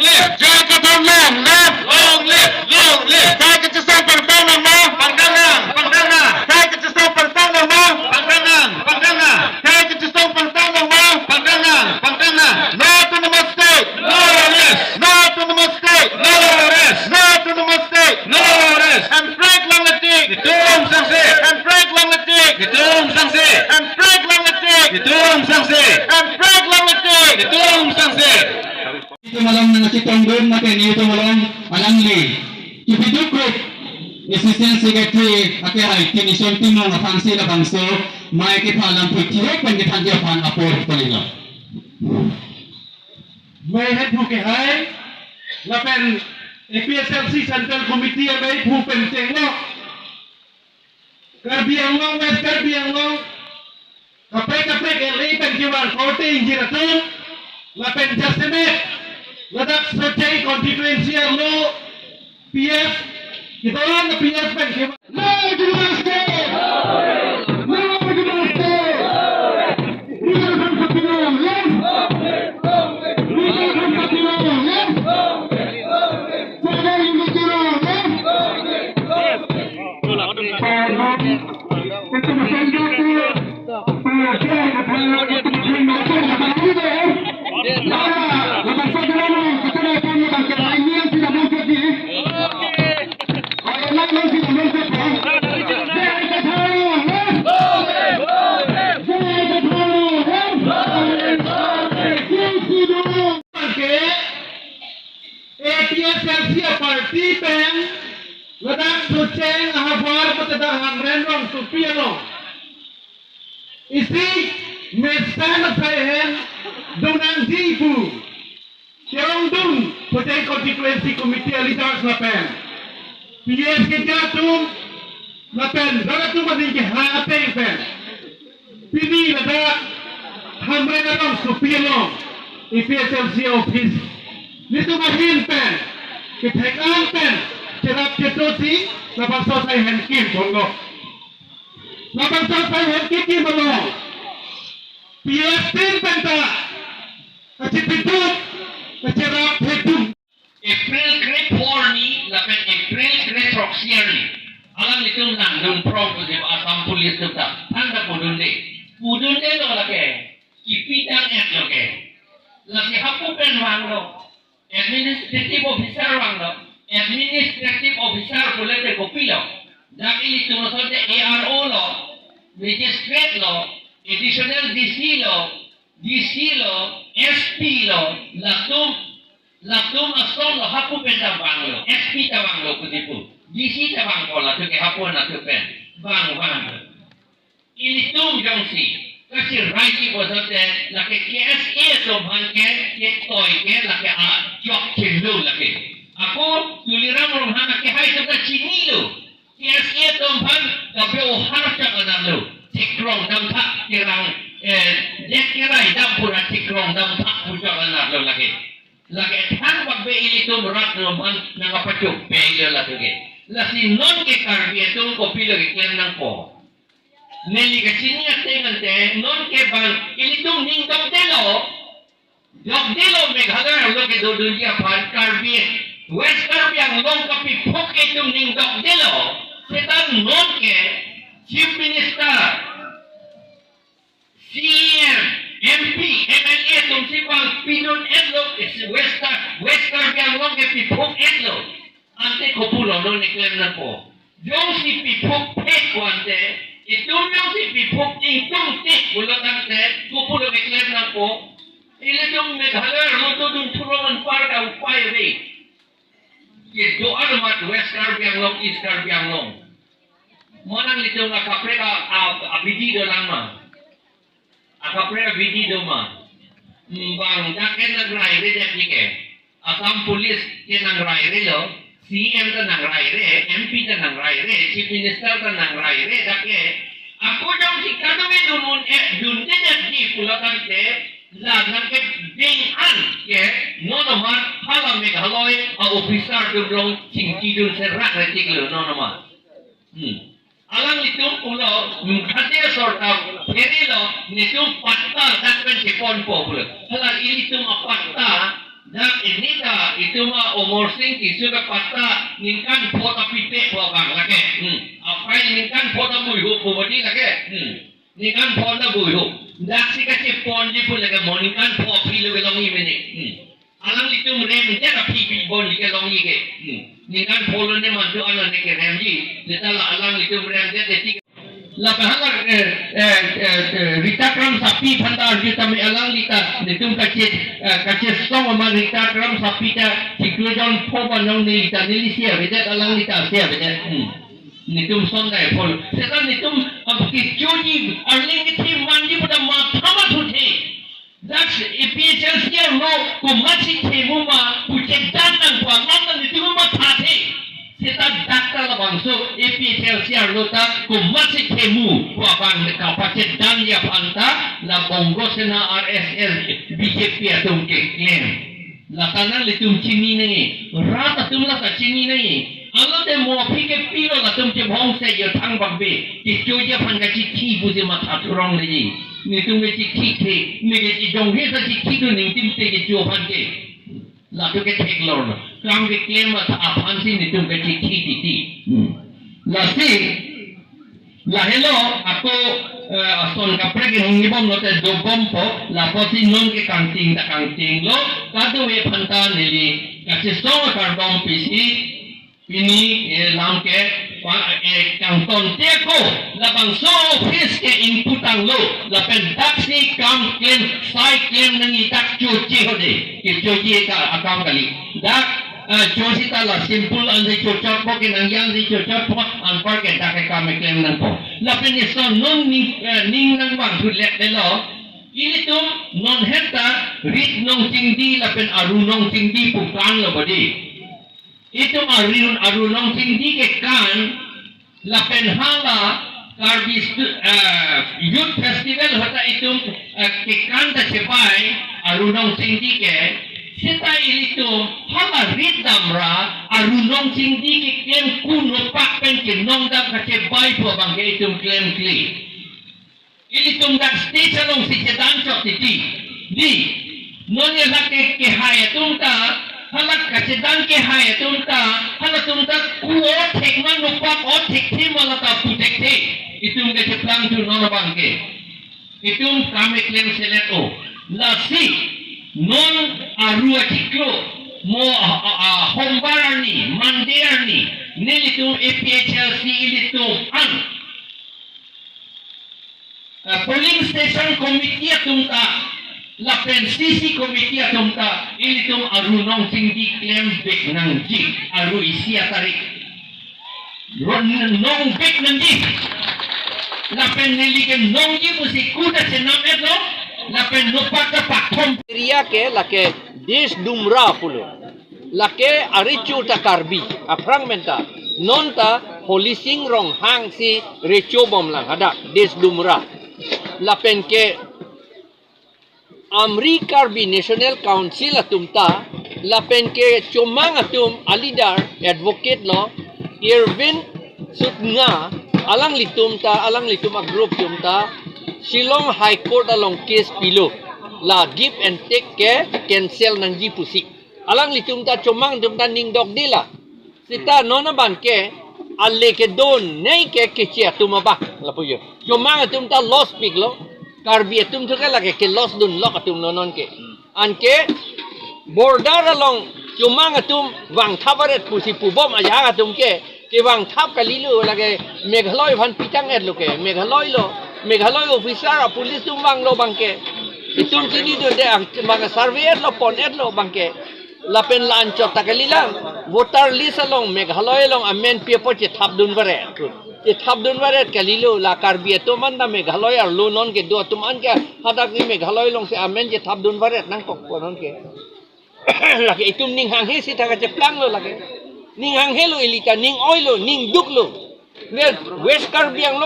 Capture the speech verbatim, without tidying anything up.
Live! J I Kathar long live! Long live! Long live! J I Kathar pangtang nang ma? Pangtang nang! Pangtang nang! J I Kathar pangtang nang ma? Pangtang nang! Pangtang nang! J I Kathar pangtang nang ma? Pangtang nang! Pangtang nang! No autonomous state! No rest! No autonomous state! No rest! No autonomous state! No rest! Hemprek longle tik! Netum sangse! Hemprek longle tik! Netum sangse! Hemprek longle tik! Netum sangse! Hemprek longle tik! Netum sangse! Itum along nangchetongdun mate nelitum along alangli Kipiduk Group Assistant Secretary akehai Tinison Timung aphansi labangso mei kepha alam phuthirek pen kethanji aphan apor kalilo. Mei hemphu kehai lapen A P H L C Central Committee amei phu pen chenglo. Karbi Anglong, West Karbi Anglong, kaprek kaprek L A pen kevang korte ingjir atum, lapen jasemet ladak Socheng constituency arlo P S, kita orang P S pen kevang. No autonomous state! No autonomous state! Leader from Sapilong, yes! Leader from Sapilong, yes! Father in the Tirol, yes! A P H L C aparty pen ladak Socheng ahavar mate dak Hamren rongsopi along isi mesen asai hen donangji pu kerongdun Socheng Constituency Committee a-leaders lapen P S keja atum lapen rat atum aning kehang ateng pen pini ladak Hamren arongsopi along A P H L C office nelitum ahin pen kethek-an pen cherap cheto si labangso asai hen kim ponlo. Labangso asai hen kim ponlo. P S tin pen ta kachepiduk, kacherap thedung. April kre-pho arni lapen April kre-throksi arni alanglitum nangdun prong pusi Assam Police atum ta thangta pudunde. Pudundelo lake, kipi tang-etlo ke. Lasi hapu pen vanglo, administrative officer vanglo. Administrative officer pulote kopilo? Dak ilitum asonte A R O lo, magistrate lo, additional D C lo, D C lo, S P lo, latum, latum asong lo hapu pen ta vanglo, S P ta vanglo pusi pu, D C ta vangpo, latum ke hapu latum pen vang vang. Ilitum jongsi kachiraiji pulote lake K S A atum aphan ke ketoi ke lake ajok chelo lake. Ako Tuliram Ronghang akehai atum ta chinilo. K S A atum aphan kabe ohar chak anarlo. Chikrong damthak kerang, eh, jet kerai dam pura chikrong damthak pu chak anarlo lake. Lake than babe ilitum rat atum aphan nangkapachobei lo latum ke. Lasi non ke Karbi atum kopilo keklem nangpo? Neli kachini ateng ante non ke bang ilitum ning dokdelo. Dokdelo Meghalaya arlo kedodunji aphan Karbi, West Karbi Anglong kapiphuk itum ning dokdelo. Seta non ke Chief Minister, C E M, M P, M L A atumsi bang pidun-etlo West, West Karbi Anglong ke piphuk-etlo. Ante kopulo non keklem nangpo? Jongsi piphuk phek pu ante, itum jongsi piphuk ingtung tik pulo tangte, kopulo keklem nangpo? Ilitum Meghalaya arlo dodun thurong anpar ta upai ave. Kedo-an amat West Karbi Anglong, East Karbi Anglong. Mo nanglitum akaprek a, a, abidi dolang ma? Akaprek abidi do ma? Hmm, bang dak ke nangraire det tike. Assam Police ke nangrairelo, C E M ta nangraire, M P ta nangraire, Chief Minister ta nangraire, dak ke. Ako jongsi kadung e dun un, eh, dunde detji pulo tangte, la nangkebeng an ke, non amat hala Meghalaya a-officer atum rong chingkidun serak retik lo, non amat. Hmm. Alanglitum pulo, hmm, khade sorkar pherelo, netum patta dak pen cheponpo pulo. Hala ilitum apatta, Dak ini ta itum a Amarsing Tisso ke patta ningkan pho ta pipe pho abang lake. Hmm. Apai ningkan pho ta buihup pho bodi lake. Hmm. Ningkan pho ta buihup. Dak si kacheponji pu lake mo ningkan pho aphi lo kelongji mene. Hmm. Alanglitum rem je aphi pi ponji kelongji ke. Hmm. Ningkan pho lo ne mantu anan ne keremji. Seta la alanglitum rem je te tik. Lapen hala, eh, eh, eh, eh, Rita Kramsapi aphan ta arju tame alangli ta netum kache, eh, kachesong amat Rita Kramsapi ta chiklo jon pho banong neli ta neli sia avedet alangli ta sia avedet. Hmm. Netum sondai pho. Seta netum ab kechoji arleng kethi manji pu ta matha mathuthe. Dak APHLC arlo komatsi themu ma puche dan nang pu alam nang netum mathathe. Seta dak ta labangso APHLC arlo ta komatsi themu pu abang kapache danji aphan ta la Bongo Sena, RSS, BJP atum keklem. Lata nanglitum chini nangji, rat atum lata chini nangji. Alote mo aphi ke pilo latum chebhong se yo thang bakbe. Kechoji aphan kachithi pusi matha thurong leji. Netum kechithithe, ne kechijonghe ta chithidun ningtim te kecho aphan ke. Latum ke theklor lo. Kam keklem aphan si netum kechithi titi. Hmm. Lasi, lahelo ako, eh, ason kaprek ke ningje bom lote dobompo, lapusi non ke kangting ta kangtinglo, kadokave aphan ta neli kachesong akardom pisi, pini, eh, lam ke, pa, eh, kangton teko, labangso office ke ingpu tanglo, lapen daksi kam klem, sai klem nangji dak choche hode, kechoche ka akam kali. Dak, eh, chosita la simple ansi chochotpo, kenangji ansi chochotpo, anpar ke dak ke kam klem nangpo. Lapen iso non ning, eh, ning nangvang thu lek delo, ilitum non heta Rit Nongchingdi lapen Aru Nongchingdi pu kan lo bodi. Itum Aru, Aru Nongchingdi ke kan, lapen hala Karbi stu-, eh, Youth Festival hota itum, eh, kekan ta chebai, Aru Nongchingdi ke, seta ilitum hala rit damra, Aru Nongchingdi keklem ku nopak pen kenong dam kachebai pu abang ke itum klemkle. Ilitum dak stage alongsi chedan chot titi. Di. Non ye lake kehai atum ta, hala kachedan kehai atum ta, halatum ta ku o thek ma nopak o thekthe ma lata pu thekthe. Itum kacheplang thu non abang ke. Itum kam keklem selet o. Lasi non Aru achiklo mo a, a, a, Hombar arni, Monday arni, nelitum APHLC ilitum an eh, polling station committee atum ta, lapen C C committee atum ta, ilitum Aru Nongchingdi klem bek nangji, Aru isi atarik. Ron nong bek nangji. Lapen neli kenongji pusi kuda chenam etlo, lapen nopak ta pakhom. Area ke lake Desh Dumra pulo. Lake arecho ta Karbi, aphrang pen ta. Non ta Holising Ronghang si recho bomlang hadak, Desh Dumra. Lapen ke Amri Karbi National Council atum ta, lapen ke chomang atum a leader, advocate lo, Irwin Sutnga, alanglitum ta, alanglitum a group atum ta, Shillong High Court along case pilo. La give and take ke cancel nangji pusi. Alanglitum ta chomang atum ta ning dokde la. Seta non abang ke ale kedon nei ke keche atum abang lapu yo. Chomang atum ta loss piklo. Karbi atum thu ke lake ke loss dunlok atum lo non ke. Anke border along chomang atum vangthap aret pusi pubom ajahak atum ke. Kevangthap kalilo lake Meghalaya aphan pitang etlo ke. Meghalaya lo. Meghalaya officer a police atum vanglo abang ke. Itum chinidunde abang survey etlo pon etlo abang ke. Lapen la-anchot ta kalilang. Voter list along Meghalaya along amen pi apot chethap dun varet. Chethap dun varet kalilo la Karbi atum an ta Meghalaya arlo non kedo atum an ke hadak ni Meghalaya alongsi amen chethap dun varet nangkok po non ke. Lake itum ning hanghe seta kacheplanglo lake. Ning hanghe lo ili ta, ning oi lo, ning duk lo. Ne West Karbi Anglong